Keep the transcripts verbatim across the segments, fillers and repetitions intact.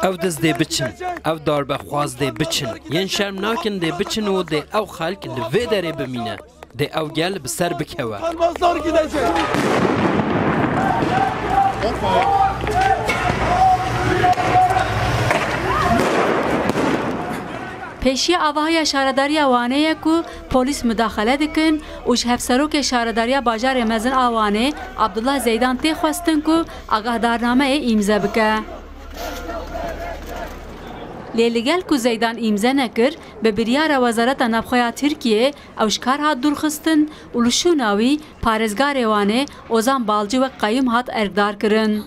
Ew diz dê biçin, ew darbexwaz dê biçin. Yên şerm nakin dê biçin û dê ew xelk li vê derê bimîne. Dê ew gel bi ser bikewe. Pêşiya avahiya şaredariya Wanê ye ku polîs mudaxele dikin û ji hevserokê şaredariya bajarê mezin a Wanê Abdullah Zeydan tê xwestin ku agahdarnameyê îmze bike. Lê li gel ku Zeydan îmze nekir, bi biryara Wezareta Navxwe ya Tirkiyê ew ji kar hat dûrxistin û li şûna wî parêzgarê Wanê Ozan Balcî wek qeyûm hat erkdarkirin.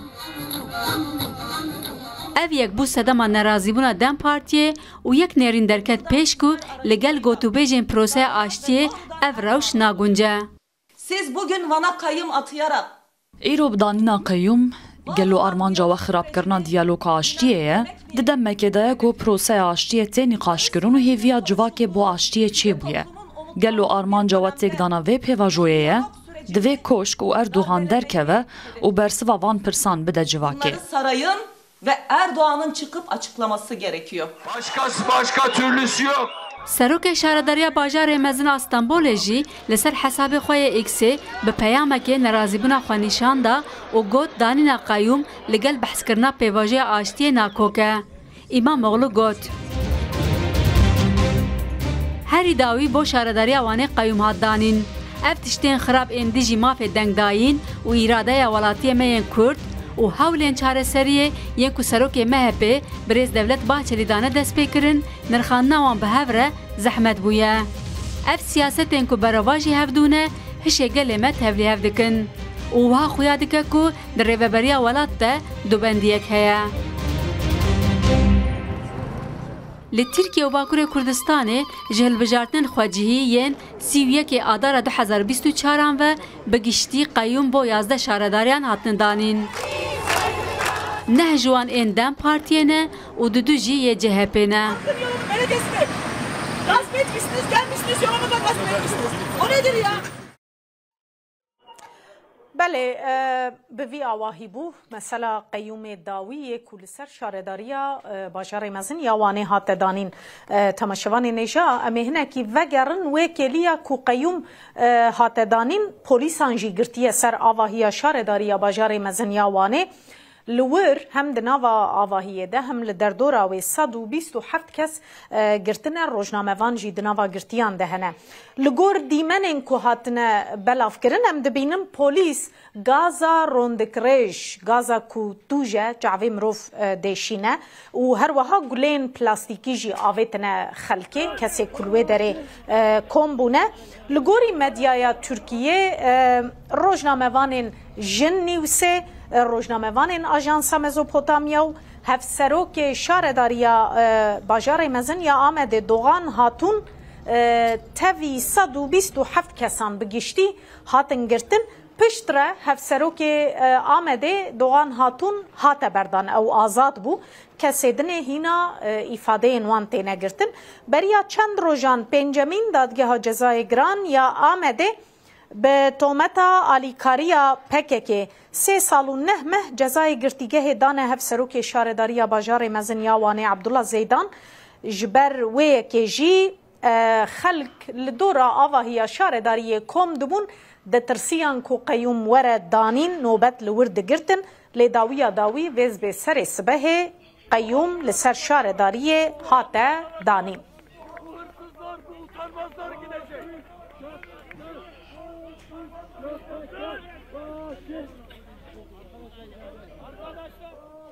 Ev yek bû sedema nerazîbûna DEM Partiyê û yek nêrîn derket pêş ku li gel gotûbêjên proseya aştiyê ev rewş nagunce. Siz bugün bana kayyum atayarak Îro bi danîna qeyûm, gelo armanca we xirabkirina diyaloga aştiyê ye? Di demekê de ye ku proseya aştiyê tê nîqaşkirin û hêviya civakê bo aştiyê çêbûye. Gelo armanca we têkdana vê pêvajoyê ye? Divê koşk û Erdogan derkeve û bersiva van pirsan bide civakê. Sarayın ve Erdoğan'ın çıkıp açıklaması gerekiyor. Başkası, başka türlüsü yok. Serokê Şaredariya Bajarê Mezin a Stenbolê jî li ser hesabê xwe yê X-ê bi peyamekê nerazîbûna xwe nîşan da û got danîna qeyûm li gel behskirina pêvajoya aştiyê nakok e. Îmamoğlu got, Herî dawî bo Şaredariya Wanê qeyûm hat danîn. Ev tiştên xirab ên dijî mafê dengdayîn û îradeya welatiyê me yên Kurd û hewlên çareseriyê yên ku serokê M H P birêz Devlet Bahçelî dane destpêkirin, nirxandina wan bi hev re zehmet bûye. Ev siyasetên ku berovajî hevdû ne, hişê gelê me tevlîhev dikin û wiha xuya dike ku di rêveberiya welat de dubendiyek heye. Li Tirkiye û Bakurê Kurdistanê ji hilbijartinên xwecihî yên sî û yekê Adara du hezar bîst û çaran ve bi giştî qeyûm bo yazdeh şaredariyan hatine danîn. Neh ji wan ên DEM Partiyê ne û dudu jî yê C H P ne. Belediyesine gasp etmişsiniz, gelmişsiniz, yolunu da gasp etmişsiniz. O nedir ya? Belê, e, bi vî awahî bû. Mesela qeyûmê dawî yê ku li ser şaredariya, e, bajarê mezin ya Wanê hate danîn. E, temaşevanên hêja, em ê hinekî vegerin wê kêliya ku qeyûm, e, hate danîn, polîsan jî girtiye ser avahiya şaredariya bajarê mezin ya Wanê. Li wir hem di nava avahiyê de hem li derdora wê sed û bîst û heft kes, e, girtine, rojnamevan jî di nava girtiyan de hene. Li gor dîmenên ku hatine belavkirin, em dibînin polîs gaza rondikrêj, gaza ku tûj e, çavê mirov, e, dêşîne û her wiha gulên plastîkî jî avêtine xelkê, kesê ku li wê derê, e, kom bûne. Li gorî medyaya Tirkiyê, e, rojnamevanên Jin Newsê, e, rojnamevanên Ajansa Mezopotamya û hevserokê şaredariya, e, bajarê mezin ya Amedê Doğan Hatun, e, tevî sed û bîst û heft kesan bi giştî hatin girtin. Piştre hevserokê, e, Amedê Doğan Hatun hate berdan, ew azad bû. Kesê dinê hîna, e, îfadeyên wan têne girtin. Beriya çend rojan pêncemîn Dadgeha Cezayê Giran ya Amedê bi tometa alîkariya P K K sê sal û neh meh cezayê girtîgehê dane hevserokê şaredariya bajarê mezin ya Wanê Abdullah Zeydan. Ji ber wê yekê jî, e, xelk li dora avahiya şaredariyê kom dibûn, ditirsiyan ku qeyûm were danîn, nobet li wir digirtin, lê dawiya dawî vêz bê serê sibehê qeyûm li ser şaredariyê hate danîn.